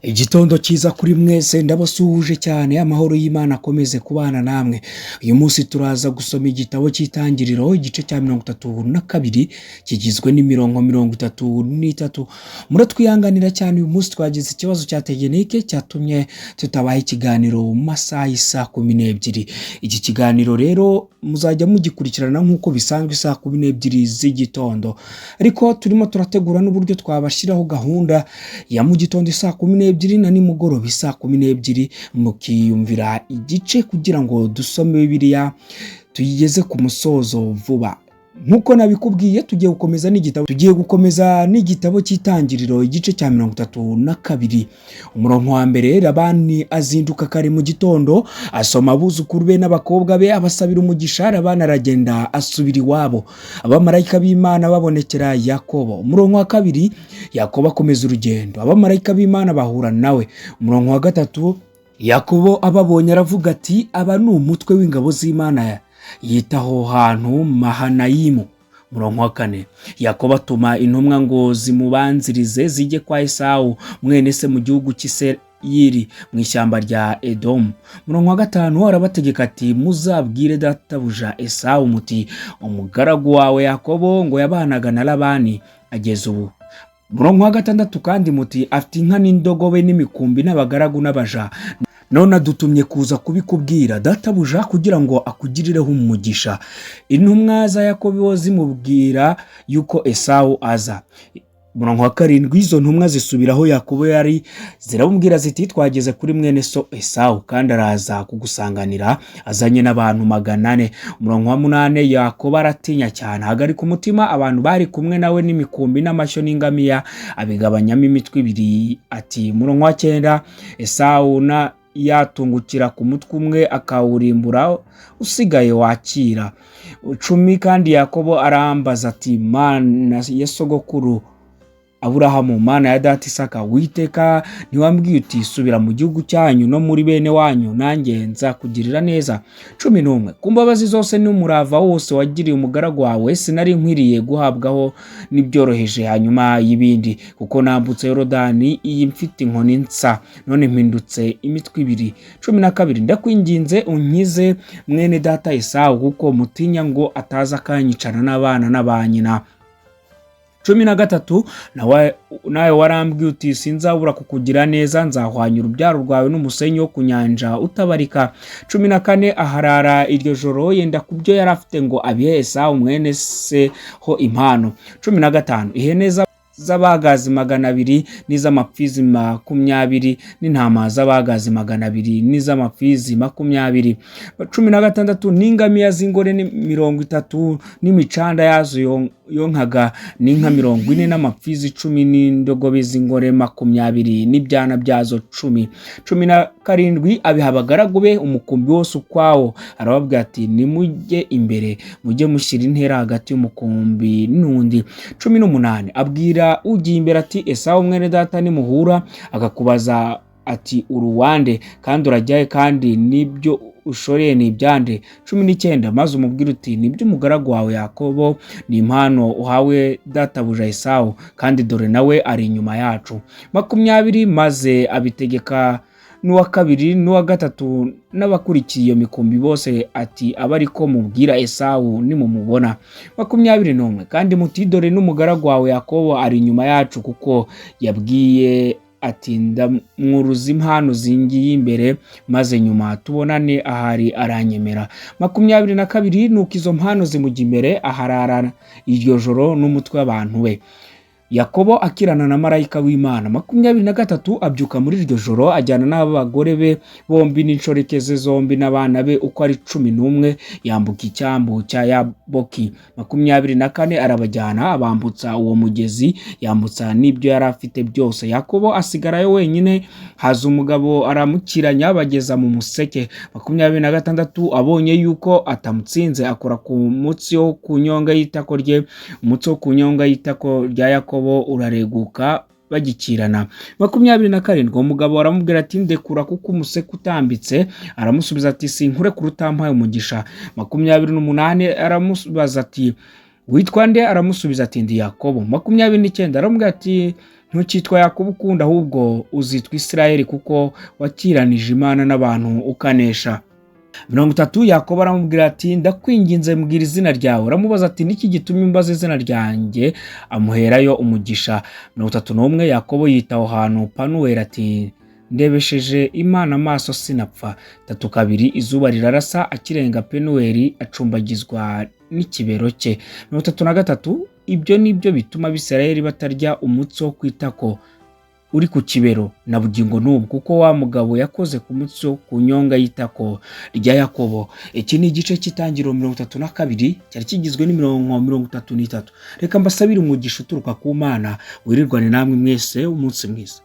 Igitondo cyiza kuri mwese, ndabasuhuje cyane, amahoro y'Imana akomeze kubana namwe. Uyu munsi turaza gusoma igitabo cy'Itangiriro, igice cya 32 kigizwe n'imirongo 33. Muratwihanganira cyane, uyu munsi twagize ikibazo cya tekinike cyatumye tutabaha ikiganiro mu masaha y'isaa 12. Iki kiganiro rero muzajya mugikurikirana nk'uko bisanzwe saa 12 z'igitondo, ariko turimo turategura n'uburyo twabashyiraho gahunda ya mu gitondo isaa 12 na nimugoroba isaa 12, mukiyumvira igice kugira ngo dusome Bibiliya tuyigeze ku musozo vuba. Nk'uko nabikubwiye, tugiye gukomeza n'igitabo cy'Itangiriro, igice cya 32, umurongo wa mbere. Labani azinduka kare mu gitondo, asoma abuzukuru be n'abakobwa be, abasabira umugisha. Labani aragenda asubira iwabo. Abamarayika b'Imana babonekera Yakobo. Umurongo wa kabiri, Yakobo akomeza urugendo, abamarayika b'Imana bahura nawe. Umurongo wa gatatu, Yakobo ababonye aravuga ati: "Aba ni umutwe w'ingabo z'Imana." Yita aho hantu Mahanayimu. Umurongo wa kane, Yakobo atuma intumwa ngo zimubanzirize zijye kwa Esawu mwene se mu gihugu cy'Iseyiri, mu ishyamba rya Edomu. Umurongo wa gatanu, arabategeka ati: "Muzabwire databuja Esawu muti: 'Umugaragu wawe Yakobo ngo yabanaga na Labani ageze ubu.'" Umurongo wa gatandatu, "kandi muti: 'Afite inka n'indogobe n'imikumbi n'abagaragu n'abaja, none adutumye kuza kubikubwira databuja kugira ngo akugirireho umugisha.'" Intumwa za Yakobo zimubwira yuko Esawu aza. Umurongo wa karindwi, izo ntumwa zisubiraho Yakobo yari, ziramubwira ziti: "Twageze kuri mwene so Esawu, kandi araza kugusanganira azanye n'abantu 400." Umurongo wa munani, Yakobo aratinya cyane, ahagarika umutima. Abantu bari kumwe nawe n'imikumbi n'amashyo n'ingamiya abigabanyamo imitwe ibiri, ati, umurongo wa cyenda, Esawu na yatungukira ku mutwe umwe akawurimbura, usigaye wakira. 10, kandi Yakobo arambaza ati: "Mana ya sogokuru Aburahamu, Mana ya data Isaka, Witeka, ntiwambwiye uti: 'Subira mu gihugu cyanyu no muri bene wanyu, nanjye nzakugirira neza'?" 11, ku mbabazi zose n'umurava wose wagiriye umugaragu wawe, sinari nkwiriye guhabwaho n'ibyoroheje hanyuma y'ibindi, kuko nambutse Yorodani iyi mfite inkoni nsa, none mpindutse imitwe ibiri. 12, ndakwinginze unkize mwene data Esawu, kuko mutinya ngo ataza akanyicana n'abana na ba nyina. 13, nawe warambwiye uti: 'Sinzabura kukugira neza, nzahwanya urubyaro rwawe n'umusenyi wo ku nyanja utabarika.'" 14, aharara iryo joro, yenda ku byo yari afite ngo abihe Esawu mwene se ho impano. 15, ihene z'abagazi 200 n'iz'amapfizi 20, n'intama z'abagazi 200 n'iz'amapfizi 20. 16, n'ingamiya z'ingore 30 n'imicanda yazo yonkaga, n'inka 40 n'amapfizi 10, n'indogobe z'ingore 20 n'ibyana byazo 10. 17, abiha abagaragu be, umukumbi wose ukwawo. Arababwira ati: "Nimujye imbere, mujye mushyira intera hagati y'umukumbi n'undi." 18, abwira ugiye imbere ati: "Esawu mwene data nimuhura akakubaza ati: 'Uruwande, kandi urajyahe, kandi nibyo ushoreye ni ibyande?' 19, maze umubwire uti: 'Nibyo umugaragu wawe Yakobo, ni impano uhawe databuja Esawu, kandi dore nawe ari inyuma yacu.'" 20, maze abitegeka n'uwa kabiri n'uwa gatatu n'abakurikiye iyo mikumbi bose, ati: "Abe ariko mubwira Esawu nimumubona." 21, kandi muti: "Dore n'umugaragu wawe Yakobo ari inyuma yacu," kuko yabwiye ati: "Ndamwuruza impano zingiye imbere, maze nyuma tubonane, ahari aranyemera." 22, nuko izo mpano zimujya imbere, aharara iryo joro n'umutwe w'abantu be. Yakobo akirana na marayika w'Imana. 23, abyuka muri iryo joro, ajyana n'abagore be bombi n'inshoreke ze zombi n'abana be uko ari 11, yambuka icyambu cya Yaboki. 24, arabajyana, abambutsa uwo mugezi, yambutsa n'ibyo yari afite byose. Yakobo asigarayo wenyine. Haza umugabo aramukiranya, bageza mu museke. 26, abonye yuko atamutsinze, akora ku mutsi wo ku nyonga y'itako rye, umutsi wo ku nyonga y'itako rya Yakobo urareguka bagikirana. 27, umugabo aramubwira ati: "Ndekura, kuko umuseke utambitse." Aramusubiza ati: "Sinkurekura utampaye umugisha." 28, aramubaza ati: "Witwa nde?" Aramusubiza ati: "Ndi Yakobo." 29, aramubwira ati: Ntukitwa Yakobo ukundi, ahubwo uzitwa Isirayeli, kuko wakiranije Imana n'abantu ukanesha. 30 Yakobo aramubwira ati: "Ndakwinginze, mbwira izina ryawe." Aramubaza ati: "Niki gitumye umbaza izina ryanjye?" Amuherayo umugisha. 31 Yakobo yita aho hantu Panuweli, ati: "Ndebesheje Imana amaso sinapfa." 32 Izuba rirarasa, akirenga Penuweli acumbagizwa n'ikibero cye. 33 Ibyo ni byo bituma Abisirayeli batarya umutsi wo ku itako uri ku kibero na bugingo n'ubu, kuko wa mugabo yakoze ku mutsi wo ku nyonga y'itako rya Yakobo. Iki ni igice cy'Itangiriro 32, cyari kigizwe n'imirongo 33. Reka mbasabire umugisha uturuka ku Mana, wirirwane namwe mwese, umunsi mwiza.